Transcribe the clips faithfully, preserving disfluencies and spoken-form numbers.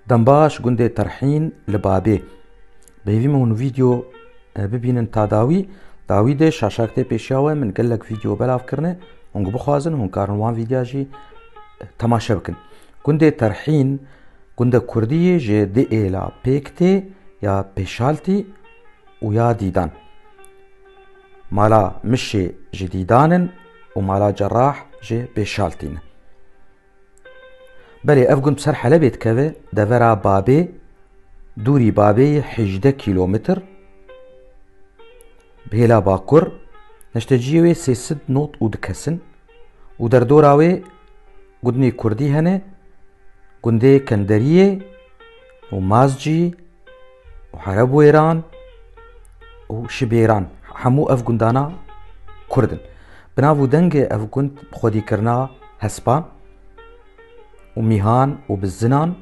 Dembaş, gundê Terhîn li Babê. Bi hêvî min hûn vîdeo, e, bibînin ta dawî. Dawî de şaşak tê pêşiya we, min gelek vîdeo belav kirine. Hûn bixwazin, hûn karin wan vîdya jî, e, temaşe bikin. Gundê Terhîn, gundek kurdî yê ji di êla pêk tê ya Pêşaltî û ya Dîdan. Mala Mişê ji Dîdan in û mala Cerrah ji Pêşaltî ne. Belê ev gund bi ser Helebê dikeve, devera Babê, dûrî Babê yê hejdeh kîlometr, bi hêla bakur, neşteciyê wê sê sed nod û du kes in û derdora wê gundê kurdî hene, gundê Kenderiyê û Mazcî û Herebwêran û Şibêran, hemû ev gundana kurd in. Bi nav û dengê ev gund xwedîkirina hespan û mîhan û bizinan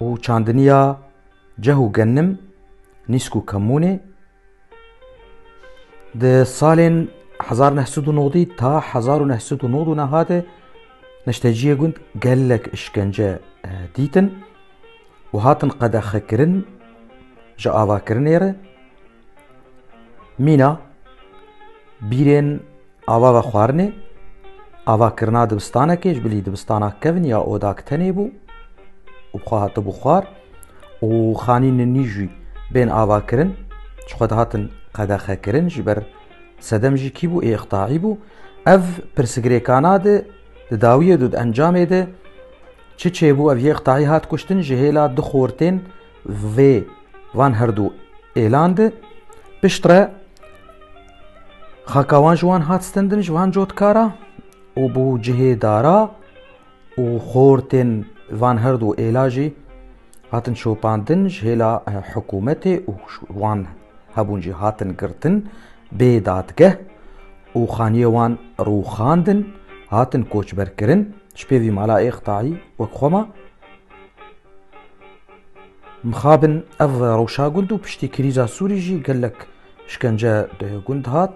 û çandiniya ceh û genim, nîsk û kemûnê. Di salên hezar neh sed û nodî ta hezar û neh sed û nod û neh de neşteciyê gund gelek işkence, e, dîtin û hatin qedexekirin ji avakirinê re. Mîna bîrên ava vexwarinê, avakirina dibistanekê, ji bilî dibistana kevn ya odak tenê bû û bi xwe hatibû xwar û xanî ninî jî bên avakirin, ji xwe dihatin qedexekirin, ji ber sedem jî kî bû, ê îqtaî bû. Ev pirsgirêkana di, di dawiyê de, di encamê de çi çêbû, ev yê îqtaî hat kuştin ji hêla du xortên vê van herdu êlan de. Piştre xaka wan ji wan hat stendin, ji van cotkara û bû cihê dara û xortên van herdu êla jî hatin şopandin ji hêla, eh, hikûmetê û ş-, wan hebûn jî hatin girtin bê dadgeh û xaniyê wan rûxandin, hatin koçberkirin. Ji pê vî mala ê îqtaî wek xwe ma. Mixabin ev rewşa gund û piştî krîza Sûrî jî gelek şkence di gund hat,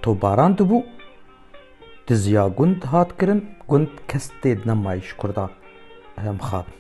topbaran dibû, diziya gund hat kirin, gund kes tê di nemayî ji kurda, eh, mixabin.